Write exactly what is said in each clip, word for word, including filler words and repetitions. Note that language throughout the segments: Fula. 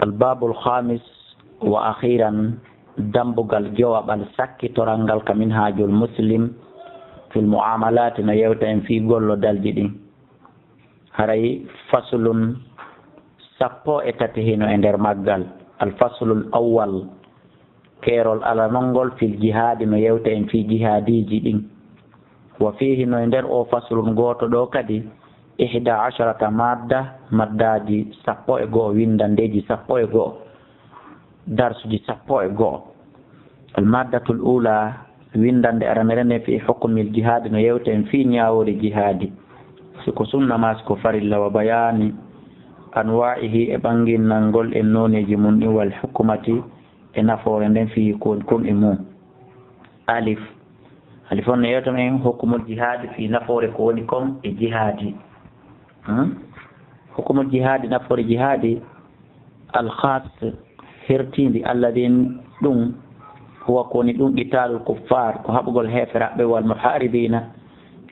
Al babul khamis wa akhiran, dambugal jowaɓal sakkitoral ngal ka Minhajul Muslim fil mu'amalat, no yewta en fii gollodalji ɗin. Haray faslun sappo e tati hino e nder maggal. Al faslul awwal, keerol alanol ngol, fil jihaadi, no yewta en fii jihaadiiji ɗin. Wa fiihi, no e nder o faslun gooto ɗo kadi, ihda asharata madda, maddaaji sappo e go'o, winndandeeji sappo e go'o, darsuji sappo e go'o. Al maddatul ula, winndande aranere nden, fii hukmil jihaadi, no yewta en fii ñaawoore jihaadi. Si ko sunna maa si ko farilla, wa bayaani anwaa'ihi, e ɓannginnangol en nooneeji mun ɗin, wal hikmati, e nafoore nden, fii ko woni kon e mun. Alif. Alif on no yewta men hukmul jihaadi, fii nafoore ko woni kon e jihaadi. Hmm? Hukmul jihaadi, nafoore jihaadi, al khas, hertiindi, alladhi, ɗum, huwa, ko woni ɗum, qitaalul kuffaar, ko haɓugol heeferaaɓe, wal muhaaribiina,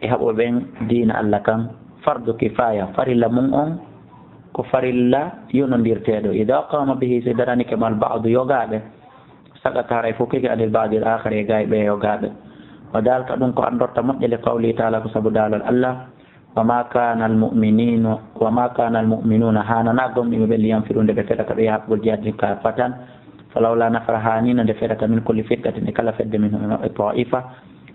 e haɓuɓe ɓen diina Allah kan, fardu kifaaya, farilla mun on ko farilla yonondirteeɗo. Idaa qaama bihi, si daranike mal ba'du, yogaaɓe, saqata, haray fukkike, anil ba'dil aakhar, e gay ɓe yogaaɓe. Wa daalika, ɗum ko anndorta moƴƴa, li qawlihi ta'aala, ko sabu daalol Allah, wa maa kaana al mu'miniina, wa maa kaana al mu'minuuna, haananaa gomɗinɓe ɓe, liyanfiru, nde ɓe fedata, ɓe yaha haɓugol jihaadi kaaffatan, falawlaa nafara, haanino nde fedata, min kulli firqatin, e kala fedde, minhum, e maɓɓe, taa'ifa,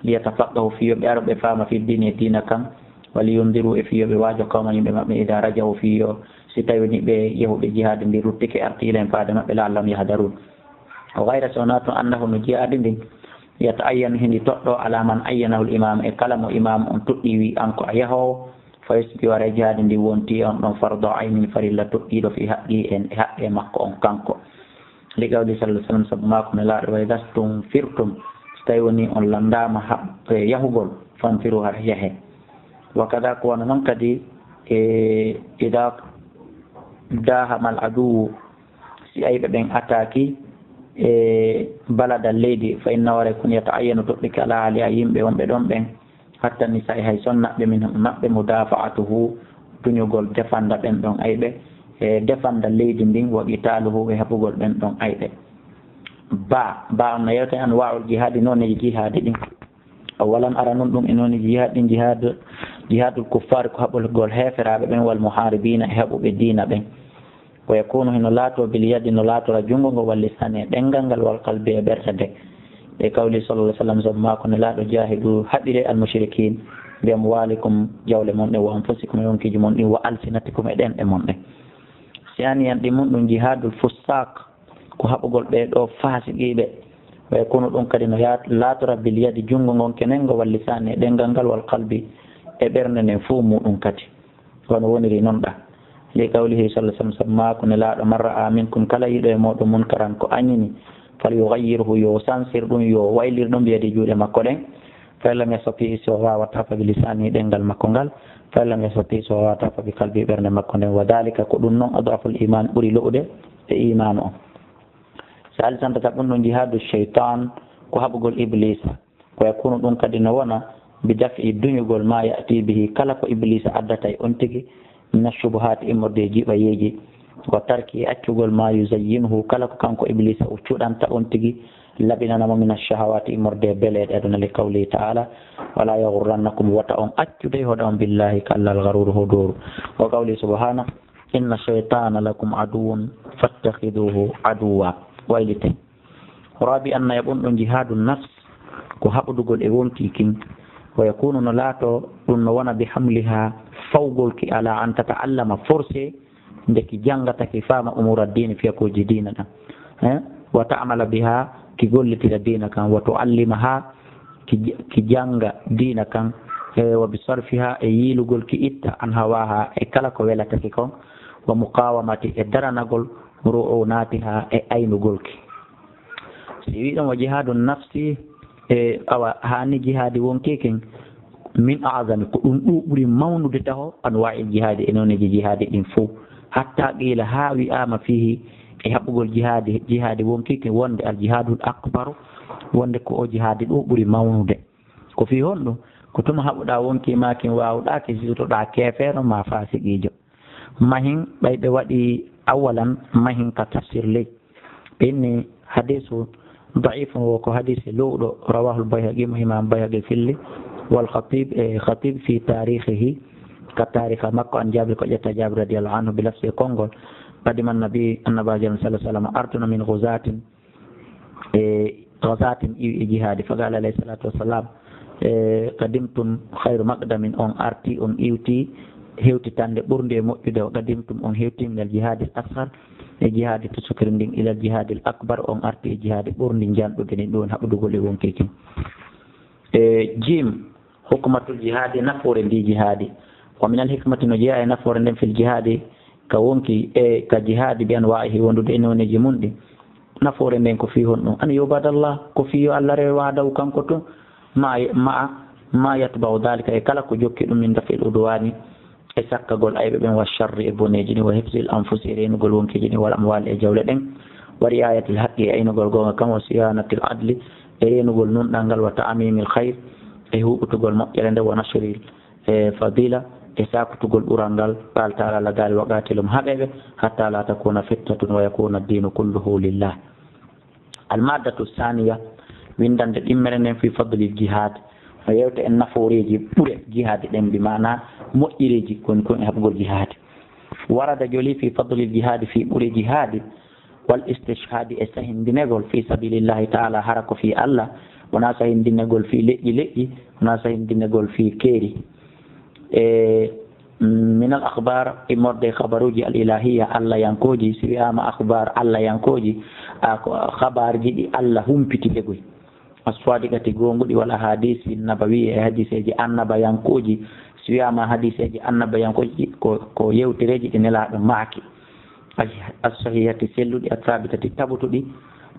liyatafaqqahu, fii yo ɓe aro ɓe faama, fii diini, e diina kan, wa liyundiru, e fii yo ɓe waajo, qawmahum, yimɓe maɓɓe, idaa raja'u, fii yo, si tawii ni ɓe yahuɓe jihaadi ndin ruttike, arti, ilayhim, faade maɓɓe, la'allahum yahdaruun. O gayra, so wonaa tun, annahu, no jihaadi ndin, yata'ayyanu, hindi toɗɗoo, alaa man ayyanahu al imaam, e kala mo imaam on toɗɗii, wi an ko a yahoowo, fa yusbihu, haray jihaadi ndin wontii e on ɗon fardu aynin, farilla toɗɗiiɗo, fii haqqihi, e haqqe makko on kanko. Li qawlihi, sallallahu alayhi wa sallam, sabu maako Nelaaɗo, wa idaa stunfirtum, so tawii wonii on lanndaama haɓ-, e yahugol, fanfiru, haray yahee. Wa kadaa, ko wano non kadi, e, idaa daahamal aduwwu, si ayɓe ɓen ataaki e baladal leydi, fa innahu, haray ko woni, yata'ayyanu, toɗɗike, alaa ahlihaa, yimɓe wonɓe ɗon ɓen, hatta nisaa'i, hay sonnaɓe, minhum, maɓɓe, mudaafa'atuhu, duñugol, defanda ɓen ɗon ayɓe, e defanda leydi ndin, wa qitaaluhu, e haɓugol ɓen ɗon ayɓe. Ba, ba on no yewta e anwaa'ul jihaadi, nooneeji jihaadi ɗin. Awalan, aranun ɗum e nooneeji jihaadi ɗin, jihaad, jihaadul kuffaar, ko haɓugol heeferaaɓe ɓen, wal muhaaribiina, e haɓuɓe diina ɓen. Wa yakuunu, hino laatoo, bil yadi, no laatora junngo ngo, wal lisaani, e ɗemngal ngal, wal qalbi, e ɓernde nden. E qawli sallallahu alaihi wasallam, sabu maako Nelaaɗo, jaahidu, haɓiree, al mushrikiin, bi amwaalikum, jawle mon ɗen, wa anfusikum, e yonkiiji mon ɗin, wa alsinatikum, e ɗemɗe mon ɗen. Saaniyan, ɗimmun ɗum, jihaadul fusaaq, ko haɓugol ɓee ɗoo faasiqiiɓe. Wa yakuunu, ɗum kadi no yaat-, laatora, bil yadi, junngo ngon kenengo, wal lisaani, e ɗemngal ngal, wal qalbi, e ɓernde nden fuu muuɗum kadi. Wano woniri non ɗaa. Li qawlihi sallallahu alaihi wasallam, sabu maako Nelaaɗo, man ra'a minkum, kala yiɗo e mooɗon, munkaran, ko añini, falyughayyirhu, yo sansir ɗum, yo waylir ɗum, biyadihi, juuɗe makko ɗen. Fa in lam yastati, si o waawataa, fa bi lisaanihi, ɗemngal makko ngal. Fa in lam yastati, si o waawataa, fa bi qalbihi, ɓernde makko nden. Wa dhalika, ko ɗum non, ad'aful iimaan, ɓuri lo'ude e iimaanu on. Saalisanta, ɗum ɗon jihaadu shaytaan, ko haɓugol Ibliisa. Wa yakuunu, ɗum kadi no wona, bi daf'i, duñugol, maa ya'tii bihi, kala ko Ibliisa addata e on tigi, mina shubuhaati, immorde e jiɓayeeji, wa tarki, e accugol, maa yuzayyinuhu, kala ko kanko Ibliisa o cuɗanta on tigi, laɓinana mo, mina shahawaati, immorde e beleeɗe aduna, li qawlihi ta'ala, wa laa yaghurrannakum, wota on accu dey hoɗa on, billaahi, ka Allah, al gharuuru, hodooru. Wa qawlihi subhaanahu, inna shaytaana lakum aduwwun fattakhiduhu aduwwa. Waylite. Rabi'an, nayaɓun ɗum, jihaadu nafs, ko haɓodugol e wonkii kin. Wa yakunu, no laato ɗum no wona, bi hamliha, fawgol ki, ala an tata'allama, forcé, nde ki janngata, ki faama, umura diini, fiyakuuji diina ɗan. Eh? Wa ta'mala biha, ki gollitira diina kan. Wa tu'allimaha, ki j-, ki jannga diina kan. Eh, wa bi sarfiha, e yiilugol ki itta, an hawaha, e kala ko welata ki kon. Wa muqawamati, e daranagol, ru'unatiha, e aynugol ki. Si wiɗon wa jihaadu nafsi, e awa, haani jihaadi wonkii kin, min a'zami, ko ɗum ɗo ɓuri mawnude taho, anwa'il jihaadi, e nooneeji jihaadi ɗin fow. Hatta qiila, haa wi'aama, fiihi, e haɓugol jihaadi, jihaadi wonkii kin, wonde al jihaadul akbaru, wonde ko o jihaadi ɗo ɓuri mawnude. Ko fii honɗum? Ko tuma haɓuɗaa wonkii maa kin, waawuɗaa ki, siwtoɗaa keefeero maa faasiqiijo. Mahin, ɓay ɓe waɗi Awalan, mahin ka tafsir ley. Ɓe inni hadisu da'ifun wo ko hadisi lowɗo, rawahul Bayhaqi, mo imam Bayhaqi filli, wal Khatib, e Khatib fi tarikhihi, ka tarikha makko, an Jabir, ko ƴetta Jabir radiyallahu anhu, bi lafsi, e konngol, qadima annabi, annaba jam sallallahu alaihi wasallam, artuno min ghuzatin, e ghazatin iwi e jihadi, faqala alayhi salatu wassalam, e qadimtum khayru maqdamin, on arti, on iwti hewtitande ɓurnde e moƴƴude, wa qadimtum, on hewti min al jihadi al asghar, e jihadi to sukiri ndin, ila al jihadi al akbar, on arti e jihadi ɓurndi janɗude ndin, ɗum woni haɓɓudugol e wonkii kin. E jim, hukmatul jihadi, nafoore ndi jihadi. Wa min al hikmati, no jeyaa e nafoore nden, fil jihadi, ka wonki e ka jihadi, bi anwa'ihi, wondude e nooneeji mun ɗin. Nafoore nden ko fii honɗum? An yubadallah, ko fii yo Allah rewe wahdahu kanko tun, ma, ma, ma yatba'u dhalika, e kala ko jokki ɗum, min daf'il udwani, e sakkagol ayɓe ɓen, wa sharri, e boneeji ɗin, wa hifzil anfusi, e reenugol wonkiiji ɗin, wal amwali, e jawle ɗen, wa ri'ayatil haqqi, e aynugol goonga kan, wa siyanatil adli, e reenugol nunɗal ngal, wa ta'mimil khayr, e huɓutugol moƴƴere nde, wa nashril, e fadila, e sakutugol ɓural ngal. Qala ta'ala, Allah daali, wa qatilum, haɓe ɓe, hatta la takuna fitnatun wa yakuna ad-dinu kulluhu lillah. Al maddatu thaniya, windande ɗimmere nden, fi fadlil jihad, no yewta en nafooreeji ɓure jihaadi ɗen, bi maana moƴƴereeji kon kon e haɓugol jihaadi. Warada, joli, fi fadlil jihadi, fii ɓure jihaadi, wal istishhadi, e sahindinegol, fi sabilillahi ta'ala, hara ko fii Allah, wonaa sahindinegol fii leƴƴi leƴƴi, wonaa sahindinegol fii keeri. E min al akhbar, immorde e khabaruuji al ilahiya, Allah yankooji. Si wi'aama akhbar Allah yankooji, a ko khabarji ɗi Allah humpiti degoy. As-sadiqati, goonguɗi, wal ahadisi nabawiya, e hadiseeji annabayankooji. Si wi'aama hadiseeji annabayankooji, ko, ko yewtereeji ɗi Nelaaɗo maaki. As-, as-sahihati, selluɗi, as-sabitati, tabutuɗi.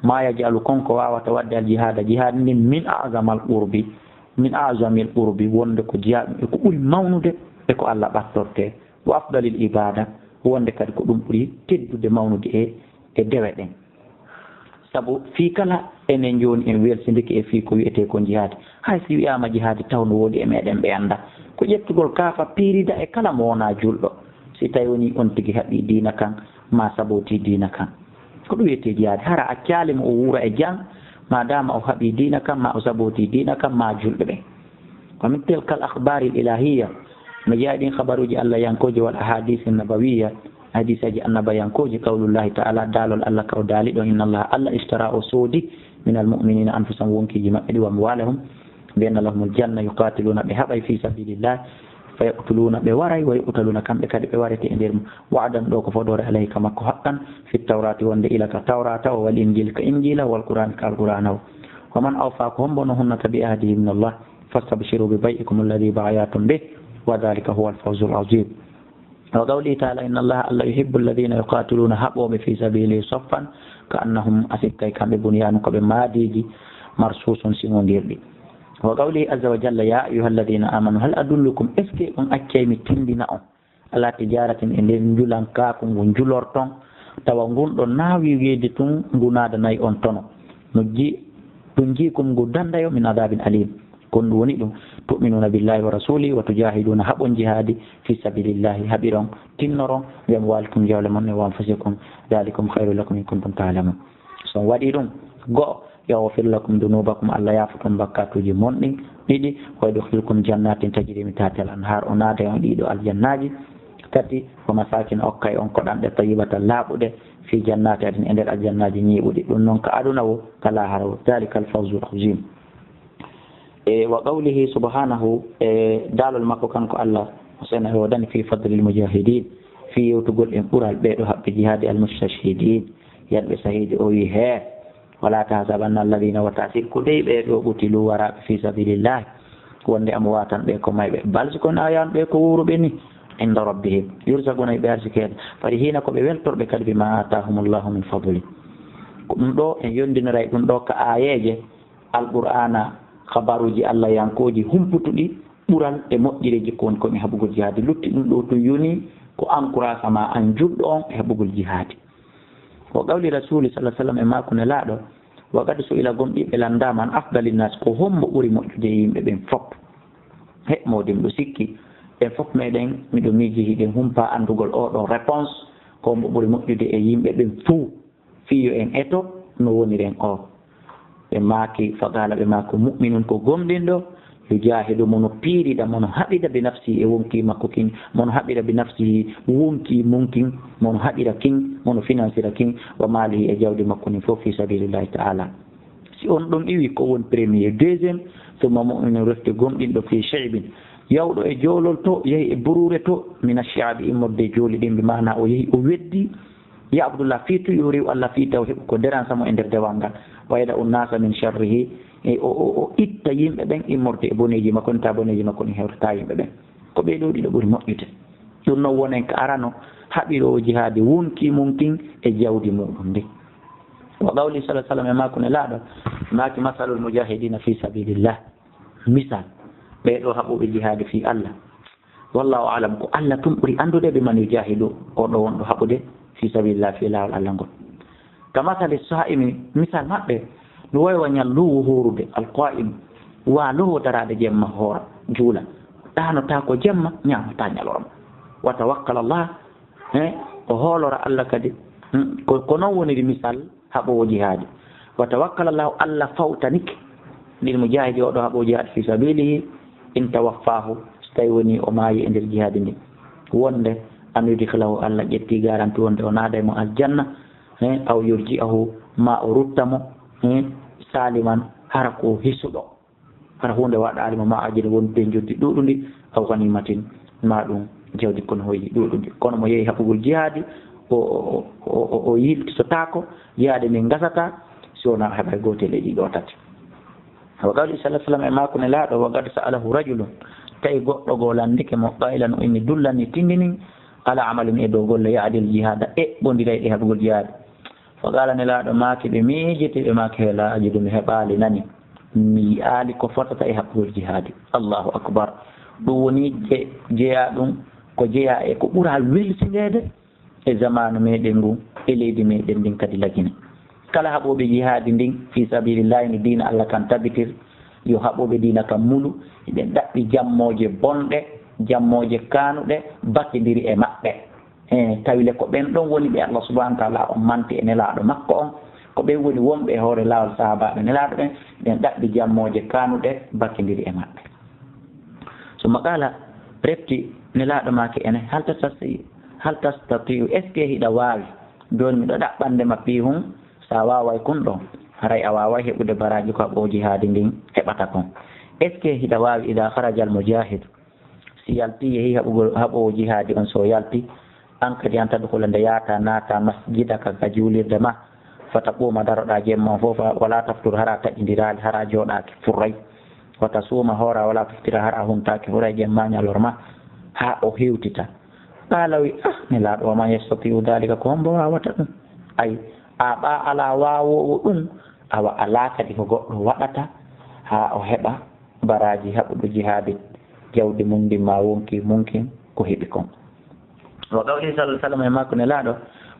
Ma yaj'alu, kon ko waawata waɗde, al jihada, jihaad ndin, min a'zamal qurbi, min a'zamil qurbi, wonde ko jiyaa ɗum e ko ɓuri mawnude e ko Allah ɓattortee. Wa afdalil ibada, wonde kadi ko ɗum ɓuri teddude, mawnude e, e dewe ɗen. Sabu fii kala enen jooni en welsindike e fii ko wi'etee kon jihaadi. Hay si wi'aama jihaadi taw no woodi e meɗen ɓe anndaa. Ko ƴettugol kaafa piirida e kala mo wonaa julɗo. Si tawi wonii on tigi haɓii diina kan, maa sabootii diina kan. Ko ɗum wi'etee jihaadi. Hara accaali mo o wuura e jam, maadaama o haɓii diina kan, maa o sabootii diina kan, maa julɓe ɓen. Wa min tilkal akhbaril ilahiyya, no jeyaa e ɗin khabaruuji Allah yankooji, wal ahadisi nabawiyya, hadiseeji annaba yankooji, qawlullahi ta'ala, daalol Allah ka o daali ɗon, inna Allah, Allah, ishtara, o soodi, minal mu'minina anfusahum, wonkiiji maɓɓe ɗi, wa amwalahum, bi anna lahumul janna, yuqatiluna, ɓe haɓay, fi sabilillah, fa yaqtuluna, ɓe waray, wa yuqtaluna, kamɓe kadi ɓe warete e nder mum. Wa'dan, ɗo ko fodoore, alayhi, ka makko, haqqan, fit tawrati, wonde ila ka tawrata o, wal injil, ka injila, wal qur'an, ka alqur'ana o. Wa man awfa, ko hombo no hunnata, bi ahdihi min Allah, fastabshiru bi bay'ikum alladhi bay'atum bih, wa dhalika huwa al-fawzul azim. Wa qawlihi ta'ala, inna Allah, Allah, yuhibbu alladhina yuqatiluna, haɓooɓe, fi sabilihi saffan, ka annahum, a sikkay kamɓe, bunyanun, ko ɓe maadiiji, marsusun, siŋondirɗi. Wa qawlihi azza wa jalla, ya ayyuha alladhina amanu, hal adullukum, est-ce que on accay mi tindina on, ala tijaratin, e nder njulankaaku ngu njulorton, tawa ngun ɗon na wiweede tun ngu naadanay on tono. Nujji-, tunjikum, ngu danday on, min adabin alim. Ko ɗum woni ɗum, tu'minuna billahi wa rasulihi wa tujahiduna, haɓon jihaadi, fi sabilillahi, haɓiron, tinnoron, bi amwalikum, jawle mon, wa anfusikum, dhalikum khayrun lakum in kuntum ta'lamun. So on waɗi ɗum, go'o, yaghfir lakum dhunubakum, Allah yaafoto on bakkatuuji mon ɗin. Ɗiɗi, wa yudkhilkum jannatin tajri min tahtiha al-anhar, o naada e on ɗiɗo aljannaaji. Tati, wa masakin, okkay on koɗanɗe tayyibatan, laaɓuɗe, fi jannati adnin, e nder aljannaaji ñiiɓuɗi. Ɗum noon ka aduna wo, ka laahara wo. Dhalika al-fawzul azim. E wa qawlihi subhanahu, e daalol makko kanko Allah, o sena o dani fi fadlil mujahidin, fi yewtugol en ɓural ɓeeɗo haɓɓe jihaadi, al mustashhidin, yanɓe sahiidi, o wi hee. Wala tahsabanna alladhina, wata sikku dey ɓee ɗo, qutilu, waraaɓe fi sabilillahi, wonde amwatan, ɓe ko mayɓe, bal, si kono, ahyan, ɓe ko wuuruɓe ni, inda rabbihim, yurzaquna, ɓe arsikeede, farihina, ko ɓe weltorɓe kadi, bima atahumullahu min fadli. Ko ɗum ɗo en yondiniray ɗum ɗo ka aayeeje Alqur'aana, khabaruuji Allah yankooji humputuɗi ɓural e moƴƴereeji ko woni kon e haɓugol jihaadi. Lutti ɗum ɗo tun yoni ko encouragement an julɗo on e haɓugol jihaadi. Wa qawli rasuli sallallahu alaihi wasallam, e maaku Nelaaɗo, wa qad su'ila, gomɗii ɓe lanndaama, an afdali nnaas, ko hombo ɓuri moƴƴude e yimɓe ɓen fof? He, moodi miɗo sikki, en fof meɗen, miɗo miiji hiɗen humpa anndugol oo ɗoo réponse, Ko mbo ɓuri moƴƴude e yimɓe ɓen fow, fii yo en eto no woniren o. Ɓe maaki, faqaala, ɓe maaki, mu'minun, ko gomɗinɗo, yujaahidu, mo no piirida, mo no haɓida, bi nafsihi, e wonkii makko kin, mo no haɓida, bi nafsihi, wonkii mun kin, mo no haɓira kin, mo no finansira kin, wa maalihi, e jawdi makko ndin fow, fii sabiilillaahi ta'aalaa. Si on ɗon iwi, ko woni premier, deuxième, summa mu'minun, refti gomɗinɗo, fii shi'bin, yawɗo e joolol to, yehi e buruure to, mina shi'abi, immorde e jooli ɗin, bi maanaa o yehi, o weddi, ya Abdullah, fii tun yo rewu Allah, fii taw heɓu ko deransa mo e nder dewal ngal. Wa yada'u nnaasa min sharrihi, e o, o, o itta yimɓe ɓen immorde e boneeji makko, ta boneeji makko ɗin hewtata yimɓe ɓen. Ko ɓee ɗoo ɗiɗo ɓuri moƴƴude. Ɗun non wonen ka arano, haɓiroowo jihaadi wonkii mun kin e jawdi muɗum ndin. Wa qawli sallallaahu alayhi wa sallam, e maako Nelaaɗo, maaki, masalul mujaahidiina fii sabiilillah. Misal, ɓee ɗoo haɓuɓe jihaadi fii Allah. Wallaahu a'lam, ko Allah tun ɓuri anndude, bi man yujaahidu, oo ɗoo wonɗo haɓude fii sabiilillah, fii laawol Allah ngol. Ka masali saa'imi, misal maɓɓe no wayi wa ñalluwo hoorude, al qaa'im, waaloowo daraade jemma hoora, juula. Ɗaanotaako jemma, ñaamataa ñalorma. Wa tawakkal Allah, he, o hoolora Allah kadi. Hmm, ko, ko non woniri misal haɓoowo jihaadi. Wa tawakkal Allahu, Allah fawtanike lil mujaahidi, oo ɗoo haɓoowo jihaadi, fii sabiilihi, in tawaffaahu, so tawi wonii o maayi e nder jihaadi ndin. Wonde an yudkhilahu, Allah ƴetti garanti wonde o naaday mo aljanna, he, aw yurji'ahu, maa o rutta mo, he, saaliman, hara ko hisuɗo. Hara huunde waɗaali mo, maa ajrin, wondude e njoɓdi ɗuuɗundi, aw ganiimatin, maa ɗum jawdi kono hoyi ɗuuɗundi. Kono mo yehi haɓugol jihaadi, o, o, o, o, o yiltitotaako, jihaadi ndin gasataa, si wonaa o heɓay gootel e ɗii ɗoo tati. Wa qawli sallallaahu alayhi wa sallam, e maako Nelaaɗo, wa qad sa'alahu rajulun, tawi goɗɗo goo lanndike mo, qaa'ilan, o inni, dullanii, tinndinin, alaa amalin, e dow golle, ya'dil jihaada, eɓɓondirayɗe haɓugol jihaadi. Fa qaala, Nelaaɗo maaki, ɓe miijiti, ɓe maaki, he, laa ajidu, mi heɓaali nani, mi yi'aali ko fotata e haɓugol jihaadi. Allaahu akbar. Ɗum woni je-, jeyaa ɗum, ko jeyaa e ko ɓuraa welsindeede e zamaanu meɗen ngun, e leydi meɗen ndin kadi lagine. Kala haɓooɓe jihaadi ndin, fii sabiilillaahi, no diina Allah kan tabitir, yo haɓooɓe diina kan mulu, hiɓe ɗaɓɓi jammooje bonɗe, jammooje kaanuɗe, bakindiri e maɓɓe. E, tawi le ko ɓen ɗon woni ɓe Allah subhaanahu wa ta'aalaa on manti e Nelaaɗo makko on, ko ɓen woni wonɓe e hoore laawol sahaabaaɓe Nelaaɗo ɓen, ɓen ɗaɓɓi jammooje kaanuɗe bakindiri e maɓɓe. Summa qaala, refti Nelaaɗo maaki ene, hal tastati-, hal tastati'u, est-ce que hiɗa waawi? Jooni miɗo ɗaɓɓande ma fii hun, so a waaway kun ɗon, haray a waaway heɓude baraaji ko haɓoowo jihaadi ndin heɓata kon. Est-ce que hiɗa waawi, idaa kharajal mujaahidu, si yalti, yehi haɓugol, haɓoowo jihaadi on, so yalti, an kadi an tadkhula, nde yaata, naata, masjidaka, ka juulirde ma, fa taquuma, daroɗaa jemma on fof, fa, wala taftur, hara taƴindiraali, hara jooɗaaki furray, wa tasuuma, hoora, wala tuftira, hara huntaaki furray jemma ñalorma, haa o hewtita. Qaala, wi, ah, Nelaaɗo, wa man yastati'u daalika, ko hombo waawata ɗum? Ay, a ɓa alaa waawoowo ɗum, awa alaa kadi ko goɗɗo waɗata haa o heɓa baraaji haɓuɗo jihaadi, jawdi mum ndin maa wonkii mum kin ko heɓi kon. Wa qawlihi sallallaahu alayhi wa sallam, e maako Nelaaɗo,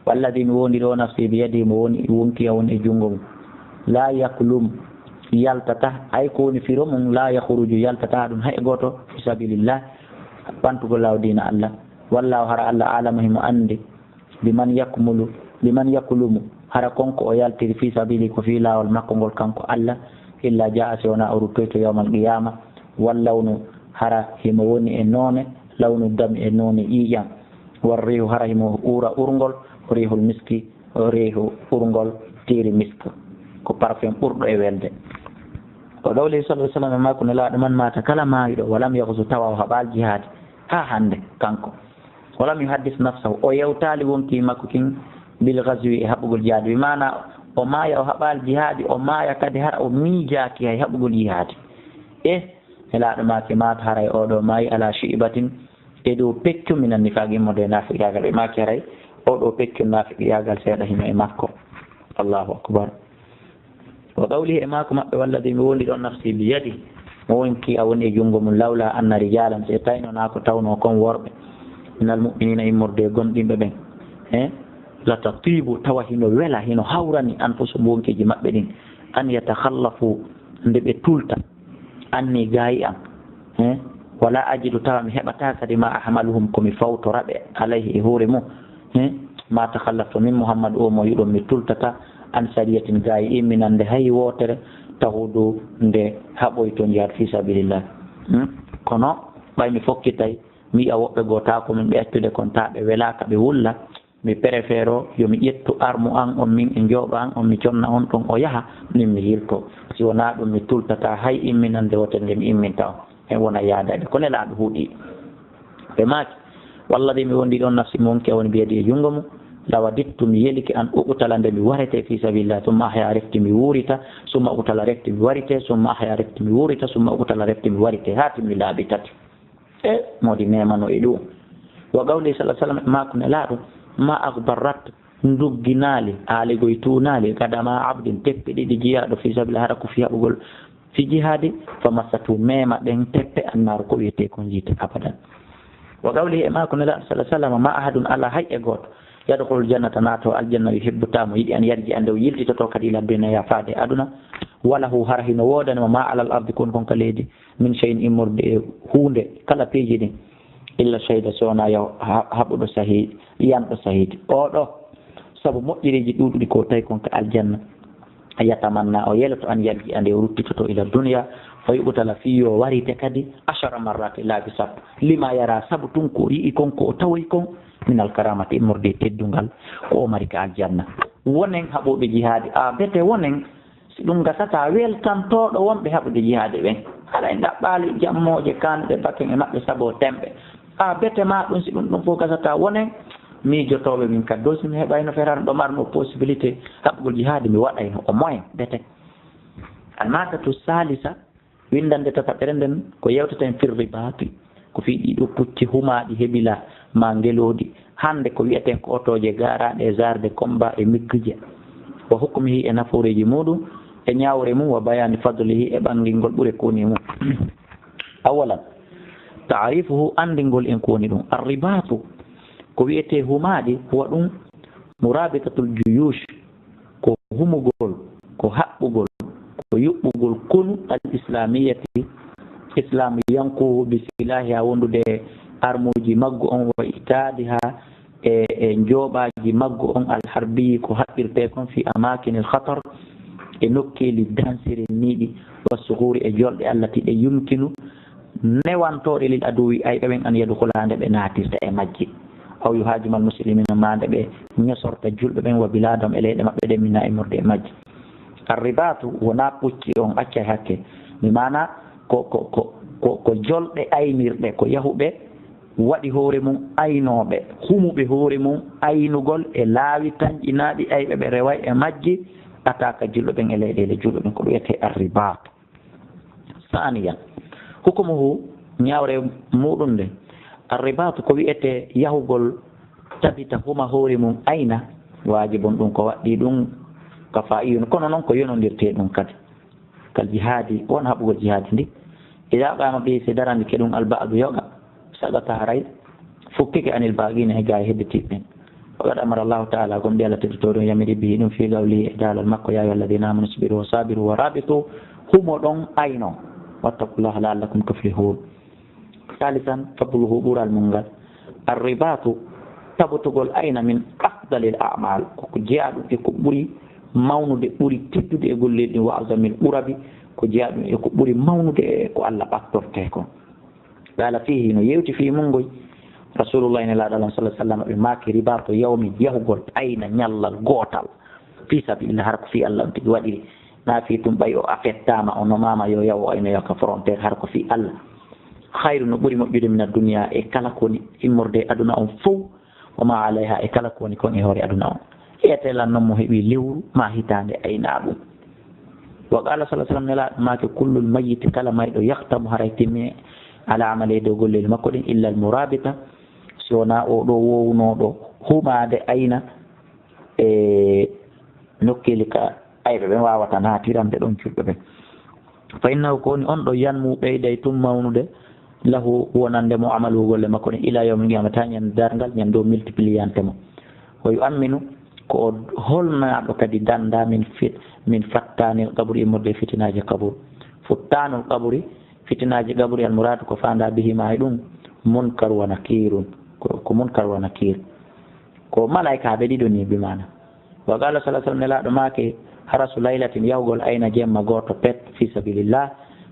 walladii, mi woondiri o nafsi biyadihi, mo woni wonkii am on e junngo mum, laa yaklum, yaltata, ay ko woni firo mum, laa yakhruju, yaltata ɗum hay gooto, fii sabiilillaahi, ɓantugol laawol diina Allah. Wallaahu, hara Allah, aalamu, himo anndi, biman yakmulu, biman yaklumu, hara kon ko o yaltiri fii sabiili, ko fii laawol makko ngol kanko Allah, illa jaa'a, si wonaa o ruttoyto yawmal qiyaama, wal lawnu, hara himo woni e noone, lawnu dami, e noone ƴiiƴam, war riihu, hara himo uura urngol, riihul miski, riihu urngol tiiri misk, ko parfum ɓurɗo e welde. Wa qawlihi sallallaahu alayhi wa sallam, e maako Nelaaɗo, man maata, kala maayɗo, wa lam yaghzu, tawa o haɓaali jihaadi haa hannde kanko, wa lam yuhaddis nafsahu, o yewtaali wonkii makko kin bil ghazwi, e haɓugol jihaadi. Bi maana, o maaya, o haɓaali jihaadi, o maaya kadi hara o miijaaki hay haɓugol jihaadi. E Nelaaɗo maaki, maata, haray oo ɗoo maayi, ala shi'batin, e dow peccu, minan nifaaq, immorde e naafiqiyaagal. Ɓe maaki, haray oo ɗoo peccu naafiqiyaagal seeɗa hino e makko. Allaahu akbar. Wa qawlihi, e maako maɓɓe, walladii, mi woondiri on nafsi biyadihi, mo wonkii am woni e junngo mum, lawlaa anna rijaalan, si tawno hinaa ko tawnoo kon worɓe, minal mu'miniina, immorde e gomɗinɓe ɓen, e, la tatiibu, tawa hino wela, hino hawrani, anfusuhum, wonkiiji maɓɓe ɗin, an yatakhallafuu, nde ɓe tulta, anni, gaayi am, e, wala ajidu, tawa mi heɓataa kadi, ma ahmaluhum, ko mi fawtora ɓe, alayhi, e hoore mum, e, ma takhallaftu min Muhammad, o mo yiɗon mi tultata, an sariyatin, gayi imminande hay wootere, tahudu nde haɓoyto jihad fi sabilillah. Hmm? Kono ɓay mi fokkitay, mi yi'a woɓɓe goo taa ko min ɓe accude kon, taa ɓe welaaka ɓe wulla, mi préfère o yo mi ƴettu armu an on, min e njooɓa an on, mi conna on ɗon o yaha, min mi yilto. Si wonaa ɗum, mi tultataa hay imminande wootere nde mi imminta on. Hen wona yaadayɓe. Ko Nelaaɗo huuɗi. Ɓe maaki, "Walladi, mi wondi ɗon nafsi mon ke woni biyadi e junngo mum, lawadittu, mi yelike, an uqtala, nde mi warete, fi sabilillah, summa ahya, refti mi wuurita, summa uqtala, refti mi warite, summa ahya, refti mi wuurita, summa uqtala, refti mi warite, haa timmi laabi tati." E moodi neemano e ɗum. Wa qawli sallallahu alaihi wasallam, e maako Nelaaɗo, "Ma aghbarrat, ndugginaali, aaligoy tuunaali, qadama abdin, teppe ɗiɗi jiyaaɗo fi sabilillah, hara ko fi haɓugol fi jihaadi, fa massatu, mema ɗen teppe, annaaru, ko wiyetee kon yiite, abadan." Wa qawlihi, e maako Nelaaɗo sallallahu alaihi wasallam, "Ma ahadun, alaa hay e gooto, yadkhulul jannata, naato aljanna, yuhibbu, taa mo yiɗi, an yarji, ande o yiltitoto kadi, ila dunya, faade aduna, wa lahu, hara hino woodani mo, ma alal ardi, kon kon ka leydi, min shay'in, immorde e huunde, kala piiji ɗin, illa shahida, so wonaa yo ha-, haɓuɗo sahi-, yanɗo sahiidi." Oɗo, sabu moƴƴereeji ɗuuɗuɗi ko tawi kon ka aljanna, yatamanna, o yeloto, an yarji, ande o ruttitoto, ila dunya, fa yuqtala, fii yo warite kadi, ashara marrati, laabi sappo, lima yara, sabu tun ko o yi'i kon, ko o tawoyi kon, minal karamati, immorde e teddungal, ko o mari ka aljanna. Wonen haɓuɓe jihaadi, a bete wonen, si ɗum gasata, weltantooɗo wonɓe haɓude jihaade ɓen. Hara en ɗaɓɓaali jammooje kaanɗe batten e maɓɓe sabu o temɓe. A bete ma ɗum, si ɗum, ɗum fof gasata, wonen miijotooɓe min kadi. Ɗo si mi heɓayno feere hara ɗo marno possibilité haɓugol jihaade, mi waɗayno au moins bete. Almadatu salisa, winndannde tataɓere nden, ko yewteten fir ribaati. Ko fii ɗiɗo pucci humaaɗi hebilaa maa ngelooɗi. Hannde ko wi'eten ko otooje gaaraaɗe e zarde combat e migguje. Wa hukmihi, e nafooreeji muuɗum, e ñaawre mum, wa bayaani fadlihi, e ɓanngingol ɓure ko woni e mum. Awalan, taarifuhu, anndingol en ko woni ɗum. Arribaatu, ko wi'etee humaaɗi, huwa ɗum murabitatul juyush, ko humugol, ko haɓɓugol, ko yuɓɓugol konu al islamiyati, islamiyanko, bi silahiha, wondude e armuuji maggu on, wa itaadiha, e, e njooɓaaji maggu on, al harbiyi, ko haɓɓirtee kon, fi amakinil khatar, e nokkeeli dansiriniiɗi, wa suhuri, e jolɗe allati ɗe yumkinu, newantooɗe lil aduwi, ayɓe ɓen, an yadkhulaha, nde ɓe naatirta e majji, aw yuhajimal muslimina, maa nde ɓe ñosorta julɓe ɓen, wa biladahum, e leyɗe maɓɓe ɗen, minha, immorde e majji. Arribatu wonaa pucci on, accay hakke. Mi maana ko, ko, ko, ko, ko jolɗe aynirɗe, ko yahuɓe waɗi hoore mum aynooɓe, humuɓe hoore mum aynugol e laawi tanƴinaaɗi, ayɓe ɓe reway e majji, ataka julɓe ɓen e leyɗeele julɓe ɓen, ko ɗum wiyetee arribatu. Saaniyan, hukumuhu, ñaawre muuɗum nde, arribaatu ko wi'etee yahugol tabita huma hoore mum ayna, waajibun, ɗum ko waɗɗii ɗum, kafaa'iyun, kono noon ko yonondirtee ɗum kadi. Kal jihaadi, won haɓugol jihaadi ndi. Idaa qaama bihi, si darani ke ɗum, al ba'du, yoga, saqata, haray fukkike, anil baaqiina, e gaa e hedditiiɓe ɓen. Wa qad amara Allahu ta'ala, gomɗi Allah teddotooɗo on yamiri, bihi, ɗum, fii qawlihi, e daalal makko, yaa ayyuhal ladiina aamanu isbiru wa sabiru wa raabitu, humoɗon, aynon, wattaqullaha la'allakum tuflihun. Saalisan, fadluhu, ɓural mum ngal. Arribaatu, tabotugol ayna, min afdalil a'maal, ko ko jeyaa ɗum e ko ɓuri mawnude, ɓuri teddude e golleeji ɗin, wa a'zamil urabi, ko jeyaa ɗum e ko ɓuri mawnude e ko Allah ɓattortee kon. Qaala fiihi, no yewti fii mun ngoy, Rasuulullaahi, Nelaaɗo Allah, sallallaahu alayhi wa sallam, ɓe maaki, ribaatu yawmi, yahugol ayna ñallal gootal, fii sabiilillah, hara ko fii Allah on tigi waɗiri, naa fii tun ɓay o affectaama, o nomaama yo yahu o aynoya ka frontière, hara ko fii Allah. Khayru, no ɓuri moƴƴude, mina duniyaa, e kala ko woni immorde e aduna on fow, wa maa alayha, e kala ko woni kon e hoore aduna on. Etelan non mo heɓi lewru maa hitaande aynaa ɗum. Wa qaala sallallaahu alayhi wa sallam, Nelaaɗo maaki, kullul mayyiti, kala mayɗo, yahtamu, haray timmi, ala amali, e dow golleeli makko ɗin, illal murabita, si wonaa oo ɗoo woowunooɗo humaade ayna e nokkeeli ka ayɓe ɓen waawata naatirande ɗon julɓe ɓen. Fa innahu, ko woni on ɗoo, yanmu, ɓeyday tun mawnude, lahu, wonande mo, amaluhu, golle makko ɗen, ila yawmil qiyamati, haa ñande darngal, ñande o multipliyante mo. Wa yu'amminu, ko o holnaaɗo kadi dannda min fit-, min fattaanil qabri, immorde e fitinaaji qabru. Futtaanul qabri, fitinaaji qabri, al muraadu ko faandaa bihimaa e ɗum, Munkar wa Nakiirun, ko, ko Munkar wa Nakiir. Ko malaykaaɓe ɗiɗo ni bi maana. Wa qala sallallahu alaihi wasallam, Nelaaɗo maaki: "Harasu laylatin, yahugol ayna jemma gooto pet, fi sabilillah,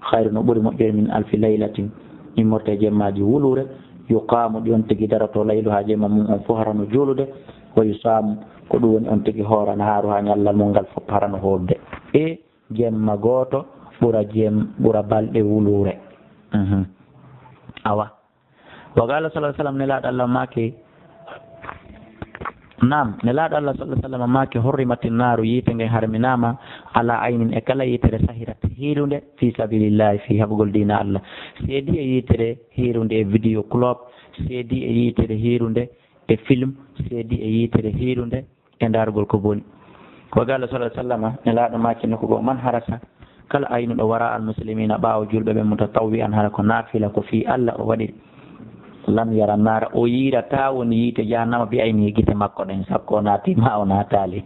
khairu, no ɓuri moƴƴude, min alfi laylatin, immorde jemmaaji wuluure, yuqamu, ɗi on tigi daroto, layluha, jemma mum on fof, harano juulude, wa yusamu, ko ɗum woni on tigi hoora, naharuha, ñallal mum ngal fof, harano hoolde." E jemma gooto ɓura jem-, ɓura balɗe wuluure. Mhm. Awa. Wa qala sallallahu alaihi wasallam, Nelaaɗo Allah maaki, naam, Nelaaɗo Allah sallallahu alaihi wasallam maaki: "Hurrimatin naaru, yiite ngen harminaama, ala aynin, e kala yiitere, sahirat, hiilunde, fi sabilillahi, fi haɓugol diina Allah." Seedi e yiitere hiirunde e video club, seedi e yiitere hiirunde e film, seedi e yiitere hiirunde e ndaargol ko boni. Wa qala sallallahu alaihi wasallam, Nelaaɗo maaki nokku goo: "Man harasa, kala aynuɗo, wara al muslimina, ɓaawo julɓe ɓe, mutatawwi'an, hara ko naafila, ko fii Allah o waɗiri, lam yara naara, o yiirataa woni yiite jahannama bi ayni gite makko ɗen, sakko o naati ma o naataali.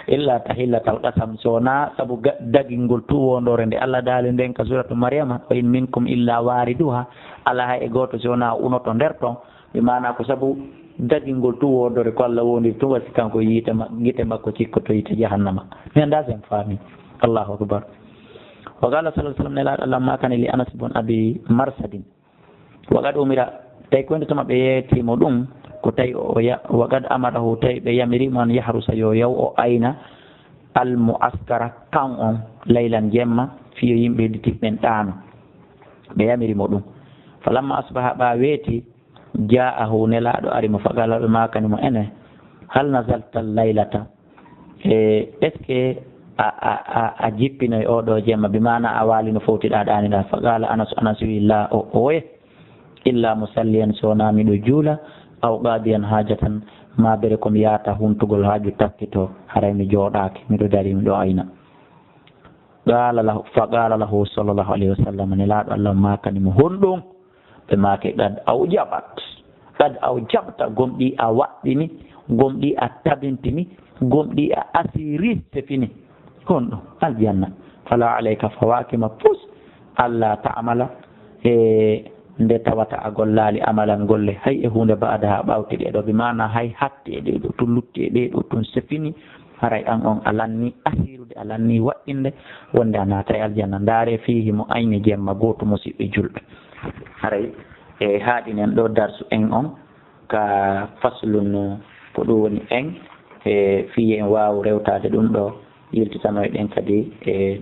Illa tahillatal qasam, so wonaa sabu ga-, dagingol tuwondoore nde Allah daali nden ka suratu Maryama, wa in minkum illa wariduha, alaa hay e gooto si wonaa o unoto nder ton." Bi maana ko sabu dagingol tun wondore ko Allah wondiri tun, wasi kanko yiite ma-, gite makko cikkoto yiite jahannama. Mi anndaa sen faami. Allahu akbar. Wa qala sallallahu alaihi wasallam, Nelaaɗo Allah maakani li Anas ibn Abi Marsadin. Wa qad umira, tawi ko wonde tuma ɓe yeetimo ɗum, ko tawi o ya-, wa qad amarahu, tawi ɓe yamiri mo an yahrusa, yo yaw o ayna, al mu'askara, kan on, laylan, jemma, fiyo yimɓe hedditi ɓen ɗaano. Ɓe yamiri mo ɗum. Falamma asbaha, ɓa weeti, ja'ahu, Nelaaɗo ari mo, faqala, ɓe maakani mo, ene, hal nazalta laylata? E, est-ce que a, a, a, a jippinoy oo ɗoo jemma, bi maana a waalino fowtiɗaa ɗaaniɗaa? Faqala Anas, Anas wi, la, o, oye, illa musalliyan, so wonaa miɗo juula, aw qadiyan hajatan, ma bere ko mi yaata huntugol haaju takkito, haray mi jooɗaaki, miɗo dari, miɗo ayna. Qala lahu, faqala lahu sallallahu alaihi wasallam, Nelaaɗo Allah maakani mo, honɗum? Ɓe maaki, qad awjabat, qad awjabta, gomɗii a waɗɗini, gomɗii a tabintini, gomɗii a asiri, sefini. Honɗum? Aljanna. Fala alayka, fawaaki ma pus, alla ta'mala, e nde tawata a gollaali amalan golle, hay e huunde, ba'daha, ɓawti ɗee ɗoo, bi maana hay hatti e ɗee ɗoo tun, lutti e ɗee ɗoo tun, sefini, haray an on a lanni asirude, a lanni waɗɗinde wonde a naata e aljanna. Ndaare fii himo ayni jemma gooto, musiɓɓe julɓe. Haray e haaɗinen ɗoo darsu en on ka faslun, ko ɗum woni en, e fii en waawu rewtaade ɗum ɗoo, yiltitanoyɗen kadi e